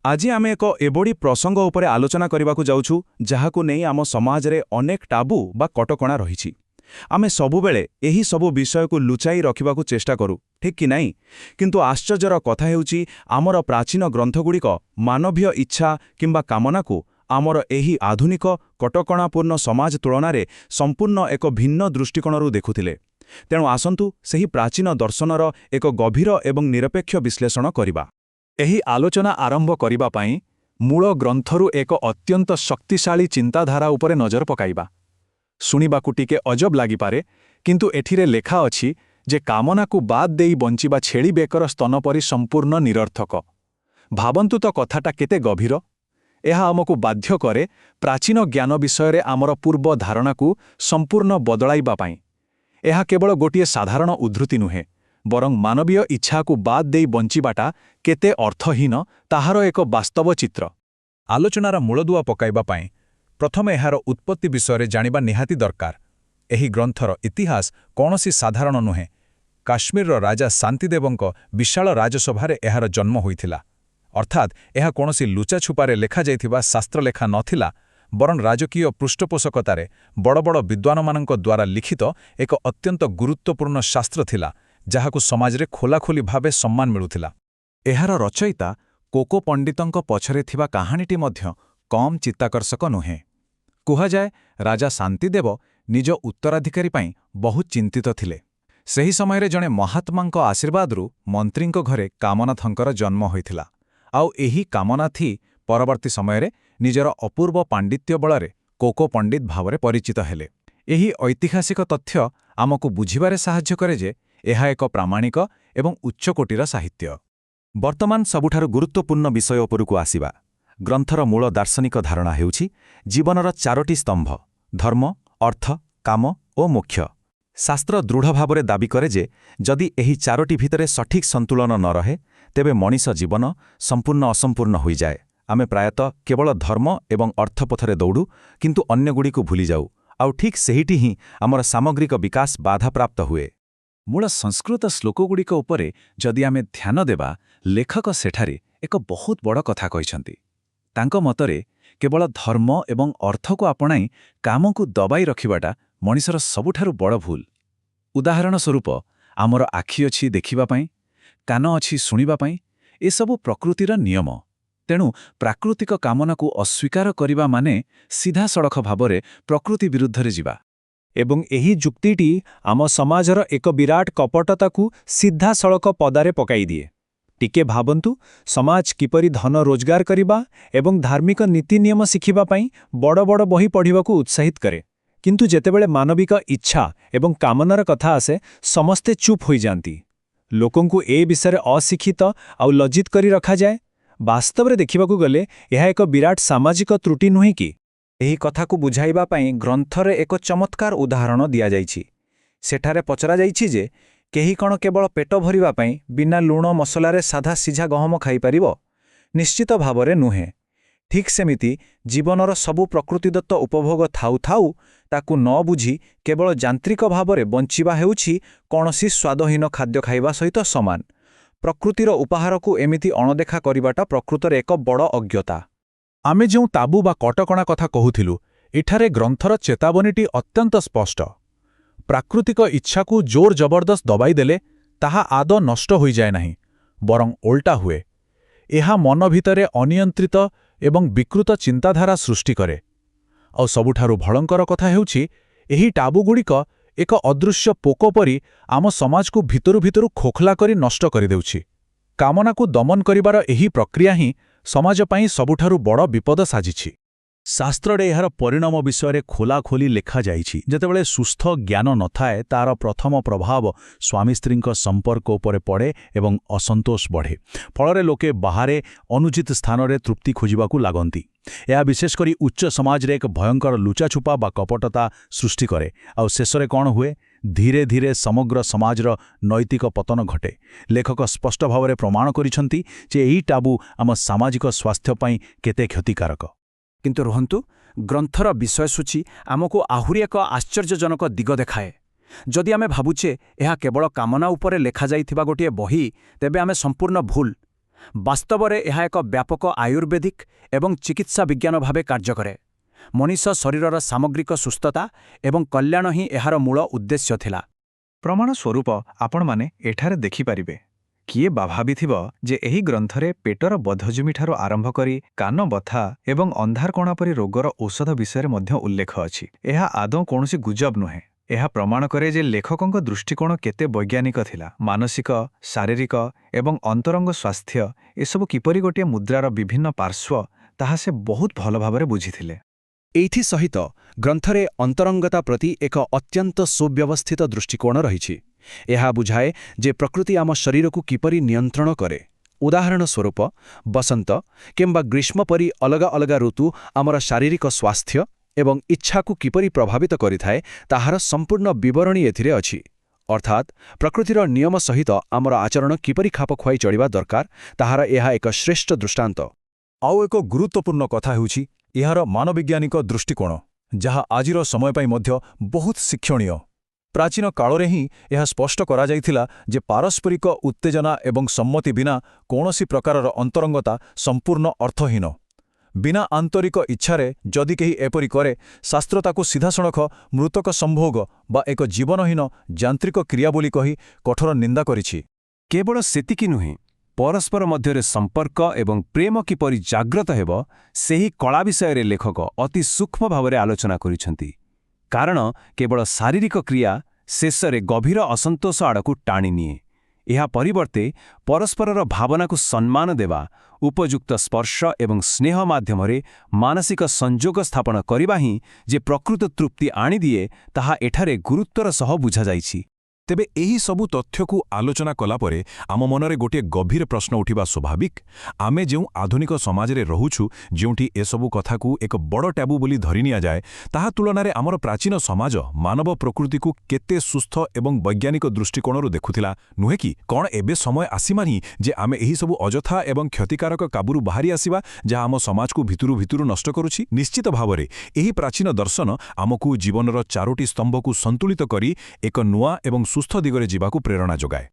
ଆଜି ଆମେ ଏକ ଏଭଳି ପ୍ରସଙ୍ଗ ଉପରେ ଆଲୋଚନା କରିବାକୁ ଯାଉଛୁ, ଯାହାକୁ ନେଇ ଆମ ସମାଜରେ ଅନେକ ଟାବୁ ବା କଟକଣା ରହିଛି। ଆମେ ସବୁବେଳେ ଏହି ସବୁ ବିଷୟକୁ ଲୁଚାଇ ରଖିବାକୁ ଚେଷ୍ଟା କରୁ, ଠିକ୍ କି ନାହିଁ? କିନ୍ତୁ ଆଶ୍ଚର୍ଯ୍ୟର କଥା ହେଉଛି, ଆମର ପ୍ରାଚୀନ ଗ୍ରନ୍ଥଗୁଡ଼ିକ ମାନବୀୟ ଇଚ୍ଛା କିମ୍ବା କାମନାକୁ ଆମର ଏହି ଆଧୁନିକ କଟକଣାପୂର୍ଣ୍ଣ ସମାଜ ତୁଳନାରେ ସମ୍ପୂର୍ଣ୍ଣ ଏକ ଭିନ୍ନ ଦୃଷ୍ଟିକୋଣରୁ ଦେଖୁଥିଲେ। ତେଣୁ ଆସନ୍ତୁ, ସେହି ପ୍ରାଚୀନ ଦର୍ଶନର ଏକ ଗଭୀର ଏବଂ ନିରପେକ୍ଷ ବିଶ୍ଳେଷଣ କରିବା। ଏହି ଆଲୋଚନା ଆରମ୍ଭ କରିବା ପାଇଁ ମୂଳ ଗ୍ରନ୍ଥରୁ ଏକ ଅତ୍ୟନ୍ତ ଶକ୍ତିଶାଳୀ ଚିନ୍ତାଧାରା ଉପରେ ନଜର ପକାଇବା। ଶୁଣିବାକୁ ଟିକେ ଅଜବ ଲାଗିପାରେ, କିନ୍ତୁ ଏଠିରେ ଲେଖା ଅଛି ଯେ କାମନାକୁ ବାଦ୍ ଦେଇ ବଞ୍ଚିବା ଛେଳି ବେକର ସ୍ତନ ପରି ସମ୍ପୂର୍ଣ୍ଣ ନିରର୍ଥକ। ଭାବନ୍ତୁ ତ, କଥାଟା କେତେ ଗଭୀର! ଏହା ଆମକୁ ବାଧ୍ୟ କରେ ପ୍ରାଚୀନ ଜ୍ଞାନ ବିଷୟରେ ଆମର ପୂର୍ବ ଧାରଣାକୁ ସମ୍ପୂର୍ଣ୍ଣ ବଦଳାଇବା ପାଇଁ। ଏହା କେବଳ ଗୋଟିଏ ସାଧାରଣ ଉଦ୍ଧୃତି ନୁହେଁ, ବରଂ ମାନବୀୟ ଇଚ୍ଛାକୁ ବାଦ୍ ଦେଇ ବଞ୍ଚିବାଟା କେତେ ଅର୍ଥହୀନ, ତାହାର ଏକ ବାସ୍ତବ ଚିତ୍ର। ଆଲୋଚନାର ମୂଳଦୁଆ ପକାଇବା ପାଇଁ ପ୍ରଥମେ ଏହାର ଉତ୍ପତ୍ତି ବିଷୟରେ ଜାଣିବା ନିହାତି ଦରକାର। ଏହି ଗ୍ରନ୍ଥର ଇତିହାସ କୌଣସି ସାଧାରଣ ନୁହେଁ। କାଶ୍ମୀରର ରାଜା ଶାନ୍ତିଦେବଙ୍କ ବିଶାଳ ରାଜସଭାରେ ଏହାର ଜନ୍ମ ହୋଇଥିଲା। ଅର୍ଥାତ୍ ଏହା କୌଣସି ଲୁଚାଛୁପାରେ ଲେଖାଯାଇଥିବା ଶାସ୍ତ୍ରଲେଖା ନଥିଲା, ବରଂ ରାଜକୀୟ ପୃଷ୍ଠପୋଷକତାରେ ବଡ଼ ବଡ଼ ବିଦ୍ୱାନମାନଙ୍କ ଦ୍ୱାରା ଲିଖିତ ଏକ ଅତ୍ୟନ୍ତ ଗୁରୁତ୍ୱପୂର୍ଣ୍ଣ ଶାସ୍ତ୍ର ଥିଲା, ଯାହାକୁ ସମାଜରେ ଖୋଲାଖୋଲି ଭାବେ ସମ୍ମାନ ମିଳୁଥିଲା। ଏହାର ରଚୟିତା କୋକୋ ପଣ୍ଡିତଙ୍କ ପଛରେ ଥିବା କାହାଣୀଟି ମଧ୍ୟ କମ୍ ଚିତ୍ତାକର୍ଷକ ନୁହେଁ। କୁହାଯାଏ, ରାଜା ଶାନ୍ତିଦେବ ନିଜ ଉତ୍ତରାଧିକାରୀ ପାଇଁ ବହୁତ ଚିନ୍ତିତ ଥିଲେ। ସେହି ସମୟରେ ଜଣେ ମହାତ୍ମାଙ୍କ ଆଶୀର୍ବାଦରୁ ମନ୍ତ୍ରୀଙ୍କ ଘରେ କାମନାଥଙ୍କର ଜନ୍ମ ହୋଇଥିଲା। ଆଉ ଏହି କାମନାଥୀ ପରବର୍ତ୍ତୀ ସମୟରେ ନିଜର ଅପୂର୍ବ ପାଣ୍ଡିତ୍ୟ ବଳରେ କୋକୋ ପଣ୍ଡିତ ଭାବରେ ପରିଚିତ ହେଲେ। ଏହି ଐତିହାସିକ ତଥ୍ୟ ଆମକୁ ବୁଝିବାରେ ସାହାଯ୍ୟ କରେ ଯେ ଏହା ଏକ ପ୍ରାମାଣିକ ଏବଂ ଉଚ୍ଚକୋଟୀର ସାହିତ୍ୟ। ବର୍ତ୍ତମାନ ସବୁଠାରୁ ଗୁରୁତ୍ୱପୂର୍ଣ୍ଣ ବିଷୟ ଉପରକୁ ଆସିବା। ଗ୍ରନ୍ଥର ମୂଳ ଦାର୍ଶନିକ ଧାରଣା ହେଉଛି ଜୀବନର ଚାରୋଟି ସ୍ତମ୍ଭ: ଧର୍ମ, ଅର୍ଥ, କାମ ଓ ମୋକ୍ଷ। ଶାସ୍ତ୍ର ଦୃଢ଼ ଭାବରେ ଦାବି କରେ ଯେ ଯଦି ଏହି ଚାରୋଟି ଭିତରେ ସଠିକ୍ ସନ୍ତୁଳନ ନ ରହେ, ତେବେ ମଣିଷ ଜୀବନ ସମ୍ପୂର୍ଣ୍ଣ ଅସମ୍ପୂର୍ଣ୍ଣ ହୋଇଯାଏ। ଆମେ ପ୍ରାୟତଃ କେବଳ ଧର୍ମ ଏବଂ ଅର୍ଥ ପଥରେ ଦୌଡ଼ୁ, କିନ୍ତୁ ଅନ୍ୟଗୁଡ଼ିକୁ ଭୁଲିଯାଉ। ଆଉ ଠିକ୍ ସେଇଠି ହିଁ ଆମର ସାମଗ୍ରିକ ବିକାଶ ବାଧାପ୍ରାପ୍ତ ହୁଏ। ମୂଳ ସଂସ୍କୃତ ଶ୍ଲୋକଗୁଡ଼ିକ ଉପରେ ଯଦି ଆମେ ଧ୍ୟାନ ଦେବା, ଲେଖକ ସେଠାରେ ଏକ ବହୁତ ବଡ଼ କଥା କହିଛନ୍ତି। ତାଙ୍କ ମତରେ କେବଳ ଧର୍ମ ଏବଂ ଅର୍ଥକୁ ଆପଣାଇ କାମକୁ ଦବାଇ ରଖିବାଟା ମଣିଷର ସବୁଠାରୁ ବଡ଼ ଭୁଲ। ଉଦାହରଣ ସ୍ୱରୂପ, ଆମର ଆଖି ଅଛି ଦେଖିବା ପାଇଁ, କାନ ଅଛି ଶୁଣିବା ପାଇଁ। ଏସବୁ ପ୍ରକୃତିର ନିୟମ। ତେଣୁ ପ୍ରାକୃତିକ କାମନାକୁ ଅସ୍ୱୀକାର କରିବା ମାନେ ସିଧାସଳଖ ଭାବରେ ପ୍ରକୃତି ବିରୁଦ୍ଧରେ ଯିବା। ଏବଂ ଏହି ଯୁକ୍ତିଟି ଆମ ସମାଜର ଏକ ବିରାଟ କପଟତାକୁ ସିଧାସଳଖ ପଦାରେ ପକାଇଦିଏ। ଟିକେ ଭାବନ୍ତୁ, ସମାଜ କିପରି ଧନ ରୋଜଗାର କରିବା ଏବଂ ଧାର୍ମିକ ନୀତି ନିୟମ ଶିଖିବା ପାଇଁ ବଡ଼ ବଡ଼ ବହି ପଢ଼ିବାକୁ ଉତ୍ସାହିତ କରେ, କିନ୍ତୁ ଯେତେବେଳେ ମାନବିକ ଇଚ୍ଛା ଏବଂ କାମନାର କଥା ଆସେ, ସମସ୍ତେ ଚୁପ୍ ହୋଇଯାଆନ୍ତି। ଲୋକଙ୍କୁ ଏ ବିଷୟରେ ଅଶିକ୍ଷିତ ଆଉ ଲଜ୍ଜିତ କରି ରଖାଯାଏ। ବାସ୍ତବରେ ଦେଖିବାକୁ ଗଲେ ଏହା ଏକ ବିରାଟ ସାମାଜିକ ତ୍ରୁଟି ନୁହେଁ କି? ଏହି କଥାକୁ ବୁଝାଇବା ପାଇଁ ଗ୍ରନ୍ଥରେ ଏକ ଚମତ୍କାର ଉଦାହରଣ ଦିଆଯାଇଛି। ସେଠାରେ ପଚରାଯାଇଛି ଯେ କେହି କ'ଣ କେବଳ ପେଟ ଭରିବା ପାଇଁ ବିନା ଲୁଣ ମସଲାରେ ସାଧା ସିଝା ଗହମ ଖାଇପାରିବ? ନିଶ୍ଚିତ ଭାବରେ ନୁହେଁ। ଠିକ୍ ସେମିତି ଜୀବନର ସବୁ ପ୍ରକୃତିଦତ୍ତ ଉପଭୋଗ ଥାଉ ଥାଉ ତାକୁ ନ ବୁଝି କେବଳ ଯାନ୍ତ୍ରିକ ଭାବରେ ବଞ୍ଚିବା ହେଉଛି କୌଣସି ସ୍ୱାଦହୀନ ଖାଦ୍ୟ ଖାଇବା ସହିତ ସମାନ। ପ୍ରକୃତିର ଉପହାରକୁ ଏମିତି ଅଣଦେଖା କରିବାଟା ପ୍ରକୃତରେ ଏକ ବଡ଼ ଅଜ୍ଞତା। ଆମେ ଯେଉଁ ତାବୁ ବା କଟକଣା କଥା କହୁଥିଲୁ, ଏଠାରେ ଗ୍ରନ୍ଥର ଚେତାବନୀଟି ଅତ୍ୟନ୍ତ ସ୍ପଷ୍ଟ। ପ୍ରାକୃତିକ ଇଚ୍ଛାକୁ ଜୋର ଜବରଦସ୍ତ ଦବାଇଦେଲେ ତାହା ଆଦୌ ନଷ୍ଟ ହୋଇଯାଏ ନାହିଁ, ବରଂ ଓଲଟା ହୁଏ। ଏହା ମନ ଭିତରେ ଅନିୟନ୍ତ୍ରିତ ଏବଂ ବିକୃତ ଚିନ୍ତାଧାରା ସୃଷ୍ଟି କରେ। ଆଉ ସବୁଠାରୁ ଭୟଙ୍କର କଥା ହେଉଛି, ଏହି ଟାବୁଗୁଡ଼ିକ ଏକ ଅଦୃଶ୍ୟ ପୋକ ପରି ଆମ ସମାଜକୁ ଭିତରୁ ଭିତରୁ ଖୋଖଲା କରି ନଷ୍ଟ କରିଦେଉଛି। କାମନାକୁ ଦମନ କରିବାର ଏହି ପ୍ରକ୍ରିୟା ହିଁ ସମାଜ ପାଇଁ ସବୁଠାରୁ ବଡ଼ ବିପଦ ସାଜିଛି। ଶାସ୍ତ୍ରରେ ଏହାର ପରିଣାମ ବିଷୟରେ ଖୋଲାଖୋଲି ଲେଖାଯାଇଛି। ଯେତେବେଳେ ସୁସ୍ଥ ଜ୍ଞାନ ନଥାଏ, ତାର ପ୍ରଥମ ପ୍ରଭାବ ସ୍ୱାମୀ ସ୍ତ୍ରୀଙ୍କ ସମ୍ପର୍କ ଉପରେ ପଡ଼େ ଏବଂ ଅସନ୍ତୋଷ ବଢ଼େ। ଫଳରେ ଲୋକେ ବାହାରେ ଅନୁଚିତ ସ୍ଥାନରେ ତୃପ୍ତି ଖୋଜିବାକୁ ଲାଗନ୍ତି। ଏହା ବିଶେଷ କରି ଉଚ୍ଚ ସମାଜରେ ଏକ ଭୟଙ୍କର ଲୁଚାଛୁପା ବା କପଟତା ସୃଷ୍ଟି କରେ। ଆଉ ଶେଷରେ କ'ଣ ହୁଏ? ଧୀରେ ଧୀରେ ସମଗ୍ର ସମାଜର ନୈତିକ ପତନ ଘଟେ। ଲେଖକ ସ୍ପଷ୍ଟ ଭାବରେ ପ୍ରମାଣ କରିଛନ୍ତି ଯେ ଏହି ଟାବୁ ଆମ ସାମାଜିକ ସ୍ୱାସ୍ଥ୍ୟ ପାଇଁ କେତେ କ୍ଷତିକାରକ। କିନ୍ତୁ ରୁହନ୍ତୁ, ଗ୍ରନ୍ଥର ବିଷୟସୂଚୀ ଆମକୁ ଆହୁରି ଏକ ଆଶ୍ଚର୍ଯ୍ୟଜନକ ଦିଗ ଦେଖାଏ। ଯଦି ଆମେ ଭାବୁଛେ ଏହା କେବଳ କାମନା ଉପରେ ଲେଖାଯାଇଥିବା ଗୋଟିଏ ବହି, ତେବେ ଆମେ ସମ୍ପୂର୍ଣ୍ଣ ଭୁଲ। ବାସ୍ତବରେ ଏହା ଏକ ବ୍ୟାପକ ଆୟୁର୍ବେଦିକ ଏବଂ ଚିକିତ୍ସା ବିଜ୍ଞାନ ଭାବେ କାର୍ଯ୍ୟ କରେ। ମଣିଷ ଶରୀରର ସାମଗ୍ରିକ ସୁସ୍ଥତା ଏବଂ କଲ୍ୟାଣ ହିଁ ଏହାର ମୂଳ ଉଦ୍ଦେଶ୍ୟ ଥିଲା। ପ୍ରମାଣ ସ୍ୱରୂପ ଆପଣମାନେ ଏଠାରେ ଦେଖିପାରିବେ। କିଏ ବା ଭାବିଥିବ ଯେ ଏହି ଗ୍ରନ୍ଥରେ ପେଟର ବଦହଜମିଠାରୁ ଆରମ୍ଭ କରି କାନ ବଥା ଏବଂ ଅନ୍ଧାରକଣା ପରି ରୋଗର ଔଷଧ ବିଷୟରେ ମଧ୍ୟ ଉଲ୍ଲେଖ ଅଛି। ଏହା ଆଦୌ କୌଣସି ଗୁଜବ ନୁହେଁ। ଏହା ପ୍ରମାଣ କରେ ଯେ ଲେଖକଙ୍କ ଦୃଷ୍ଟିକୋଣ କେତେ ବୈଜ୍ଞାନିକ ଥିଲା। ମାନସିକ, ଶାରୀରିକ ଏବଂ ଅନ୍ତରଙ୍ଗ ସ୍ୱାସ୍ଥ୍ୟ ଏସବୁ କିପରି ଗୋଟିଏ ମୁଦ୍ରାର ବିଭିନ୍ନ ପାର୍ଶ୍ୱ, ତାହା ସେ ବହୁତ ଭଲ ଭାବରେ ବୁଝିଥିଲେ। ଏଇଥି ସହିତ ଗ୍ରନ୍ଥରେ ଅନ୍ତରଙ୍ଗତା ପ୍ରତି ଏକ ଅତ୍ୟନ୍ତ ସୁବ୍ୟବସ୍ଥିତ ଦୃଷ୍ଟିକୋଣ ରହିଛି। ଏହା ବୁଝାଏ ଯେ ପ୍ରକୃତି ଆମ ଶରୀରକୁ କିପରି ନିୟନ୍ତ୍ରଣ କରେ। ଉଦାହରଣ ସ୍ୱରୂପ, ବସନ୍ତ କିମ୍ବା ଗ୍ରୀଷ୍ମ ପରି ଅଲଗା ଅଲଗା ଋତୁ ଆମର ଶାରୀରିକ ସ୍ୱାସ୍ଥ୍ୟ ଏବଂ ଇଚ୍ଛାକୁ କିପରି ପ୍ରଭାବିତ କରିଥାଏ, ତାହାର ସମ୍ପୂର୍ଣ୍ଣ ବିବରଣୀ ଏଥିରେ ଅଛି। ଅର୍ଥାତ୍, ପ୍ରକୃତିର ନିୟମ ସହିତ ଆମର ଆଚରଣ କିପରି ଖାପ ଖୁଆଇ ଚଳିବା ଦରକାର, ତାହାର ଏହା ଏକ ଶ୍ରେଷ୍ଠ ଦୃଷ୍ଟାନ୍ତ। ଆଉ ଏକ ଗୁରୁତ୍ୱପୂର୍ଣ୍ଣ କଥା ହେଉଛି ଏହାର ମାନବିଜ୍ଞାନିକ ଦୃଷ୍ଟିକୋଣ, ଯାହା ଆଜିର ସମୟ ପାଇଁ ମଧ୍ୟ ବହୁତ ଶିକ୍ଷଣୀୟ। ପ୍ରାଚୀନ କାଳରେ ହିଁ ଏହା ସ୍ପଷ୍ଟ କରାଯାଇଥିଲା ଯେ ପାରସ୍ପରିକ ଉତ୍ତେଜନା ଏବଂ ସମ୍ମତି ବିନା କୌଣସି ପ୍ରକାରର ଅନ୍ତରଙ୍ଗତା ସମ୍ପୂର୍ଣ୍ଣ ଅର୍ଥହୀନ। ବିନା ଆନ୍ତରିକ ଇଚ୍ଛାରେ ଯଦି କେହି ଏପରି କରେ, ଶାସ୍ତ୍ର ତାକୁ ସିଧାସଳଖ ମୃତକ ସମ୍ଭୋଗ ବା ଏକ ଜୀବନହୀନ ଯାନ୍ତ୍ରିକ କ୍ରିୟା ବୋଲି କହି କଠୋର ନିନ୍ଦା କରିଛି। କେବଳ ସେତିକି ନୁହେଁ, ପରସ୍ପର ମଧ୍ୟରେ ସମ୍ପର୍କ ଏବଂ ପ୍ରେମ କିପରି ଜାଗ୍ରତ ହେବ, ସେହି କଳା ବିଷୟରେ ଲେଖକ ଅତି ସୂକ୍ଷ୍ମ ଭାବରେ ଆଲୋଚନା କରିଛନ୍ତି। କାରଣ କେବଳ ଶାରୀରିକ କ୍ରିୟା ଶେଷରେ ଗଭୀର ଅସନ୍ତୋଷ ଆଡ଼କୁ ଟାଣିନିଏ। ଏହା ପରିବର୍ତ୍ତେ ପରସ୍ପରର ଭାବନାକୁ ସମ୍ମାନ ଦେବା, ଉପଯୁକ୍ତ ସ୍ପର୍ଶ ଏବଂ ସ୍ନେହ ମାଧ୍ୟମରେ ମାନସିକ ସଂଯୋଗ ସ୍ଥାପନ କରିବା ହିଁ ଯେ ପ୍ରକୃତ ତୃପ୍ତି ଆଣିଦିଏ, ତାହା ଏଠାରେ ଗୁରୁତ୍ୱର ସହ ବୁଝାଯାଇଛି। ତେବେ ଏହି ସବୁ ତଥ୍ୟକୁ ଆଲୋଚନା କଲାପରେ ଆମ ମନରେ ଗୋଟିଏ ଗଭୀର ପ୍ରଶ୍ନ ଉଠିବା ସ୍ୱାଭାବିକ। ଆମେ ଯେଉଁ ଆଧୁନିକ ସମାଜରେ ରହୁଛୁ, ଯେଉଁଠି ଏସବୁ କଥାକୁ ଏକ ବଡ଼ ଟ୍ୟାବୁ ବୋଲି ଧରି ନିଆଯାଏ, ତାହା ତୁଳନାରେ ଆମର ପ୍ରାଚୀନ ସମାଜ ମାନବ ପ୍ରକୃତିକୁ କେତେ ସୁସ୍ଥ ଏବଂ ବୈଜ୍ଞାନିକ ଦୃଷ୍ଟିକୋଣରୁ ଦେଖୁଥିଲା, ନୁହେଁ କି? କ'ଣ ଏବେ ସମୟ ଆସିମାନି ଯେ ଆମେ ଏହିସବୁ ଅଯଥା ଏବଂ କ୍ଷତିକାରକ କାବୁରୁ ବାହାରି ଆସିବା, ଯାହା ଆମ ସମାଜକୁ ଭିତରୁ ଭିତରୁ ନଷ୍ଟ କରୁଛି? ନିଶ୍ଚିତ ଭାବରେ ଏହି ପ୍ରାଚୀନ ଦର୍ଶନ ଆମକୁ ଜୀବନର ଚାରୋଟି ସ୍ତମ୍ଭକୁ ସନ୍ତୁଳିତ କରି ଏକ ନୂଆ ଏବଂ ସୁସ୍ଥ ଦିଗରେ ଯିବାକୁ ପ୍ରେରଣା ଯୋଗାଏ।